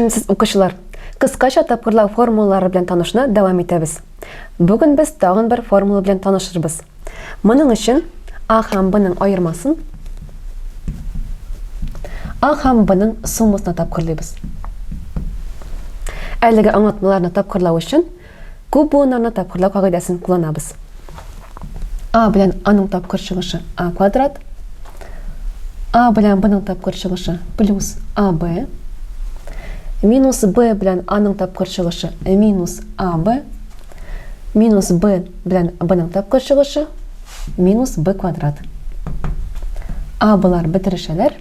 Исәнмесез, укучылар! Кыскача тапкырлау формулалары белән танышуны дәвам итәбез. Бүген без тагын бер формула белән танышырбыз. Моның өчен А һәм Б-ның аермасын А һәм Б-ның суммасына тапкырлыйбыз. Әлеге аңлатмаларны тапкырлау өчен күп буыннарны тапкырлау кагыйдәсен кулланабыз. А белән А-ның тапкыр чыгышы А квадрат, А белән Б-ның тапкыр чыгышы плюс АБ, минус Б белән А-ның тапкыр чыгышы минус АБ, минус Б белән Б-ның тапкыр чыгышы минус Б квадрат. А болар бетерешәләр.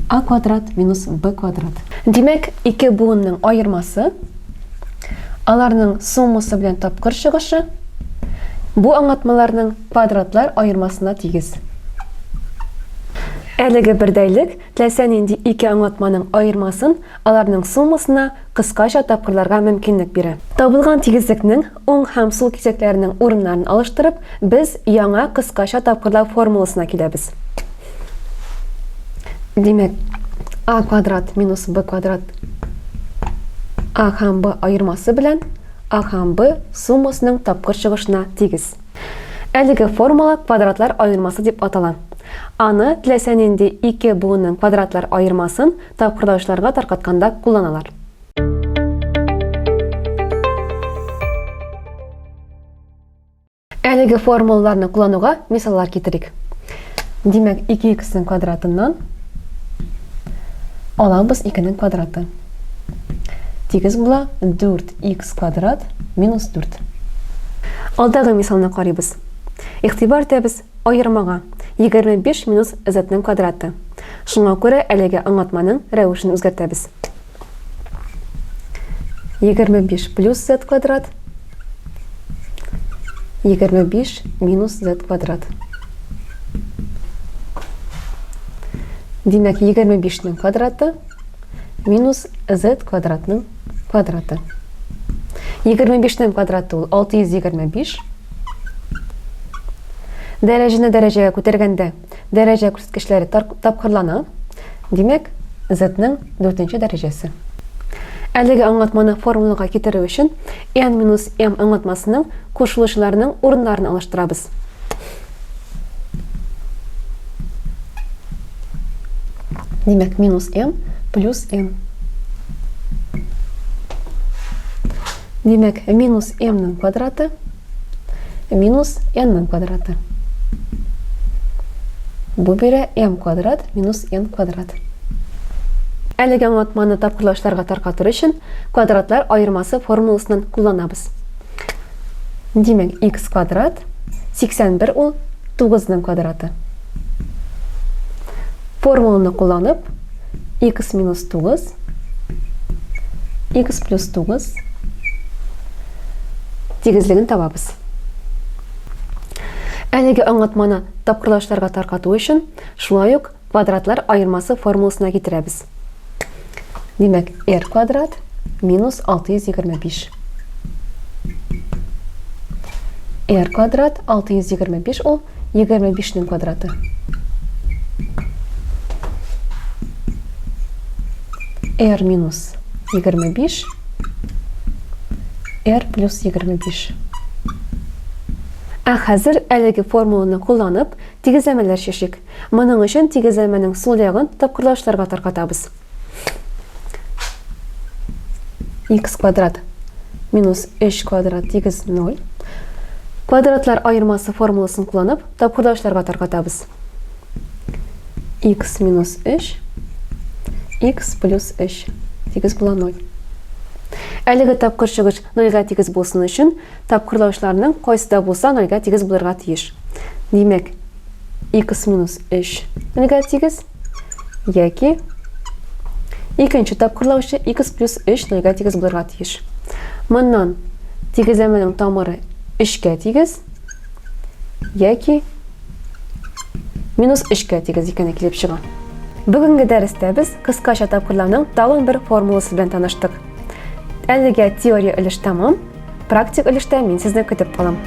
А квадрат минус Б квадрат. Димәк, ике буынның аермасы, аларның суммасы белән тапкыр чыгышы, бу аңлатмаларның квадратлар аермасына тигез. Әлеге бердәйлек теләсә нинди ике аңлатманың аермасын аларның суммасына кыскача тапкырларга мөмкинлек бирә. Табылган тигезлекнең уң һәм сул кисәкләренең урыннарын алыштырып, без яңа кыскача тапкырлау формуласына киләбез. Димәк, а квадрат минус б квадрат а һәм б аермасы белән а һәм б суммасының тапкыр чыгышына тигез. Әлеге формула квадратлар аермасы дип атала. Аны теләсә нинди ике буынның квадратлар аермасын тапкырлаучыларга таркатканда кулланалар. Әлеге формулаларны куллануга мисаллар китерик. Димәк, 2х-ның квадратыннан алабыз 2-нең квадраты. Тигез була 4х квадрат минус 4. Алдагы мисалны карыйбыз. Игътибар итәбез аермага 25 минус z-ның квадраты. Шуңа күрә әлеге аңлатманың рәвешен үзгәртәбез. 25 плюс z квадрат 25 минус z квадрат. Димәк, 25-нең квадраты минус z квадратның квадраты. 25-нең квадраты ул 625. Дәрәҗәне дәрәҗәгә күтәргәндә дәрәҗә күрсәткечләре тапкырлана. Димәк, z-ның дүртенче дәрәҗәсе. Әлеге аңлатманы формулага китерү өчен n минус m аңлатмасының кушылучыларының урыннарын алыштырабыз. Димәк, минус m плюс n. Димәк, минус m-ның квадраты минус n-ның квадраты. Бу бирә m квадрат минус n квадрат. Әлеге аңлатманы тапкырлаучыларга таркатыр өчен квадратлар аермасы формуласыннан кулланабыз. Димәк, x квадрат 81 ул 9-ның квадраты. Формуланы кулланып, x минус 9, x плюс 9 тигезлеген табабыз. Әлеге аңлатманы тапкырлаучыларга таркату өчен шулай ук квадратлар аермасы формуласына китерәбез. Димәк, r квадрат минус 625. R квадрат 625 ул 25-нең квадраты. R минус 25, R плюс 25. Ә хәзер әлеге формуланы кулланып, тигезләмәләр чишик. Моның өчен тигезләмәнең сул ягын тапкырлаучыларга таркатабыз. Х квадрат минус 3 квадрат тигез 0. Квадратлар аермасы формуласын кулланып, тапкырлаучыларга таркатабыз. Х минус 3, х плюс 3 тигез була 0. Әлеге тапкыр чыгыш 0-га тигез булсын өчен, Тапкырлаучыларның кайсы да булса нольгә тигез булырга тиеш. Димәк, x минус 3 нольгә тигез яки икенче тапкырлаучы x плюс 3 нольгә тигез булырга тиеш. Моннан тигезләмәнең тамыры 3-кә тигез яки минус 3-кә тигез икәне килеп чыга. Бүгенге дәрестә без кыскача тапкырлауның тагын бер формуласы белән таныштык. Әлегә теория өлеш тәмам. Практик өлештә мин сезне көтеп калам.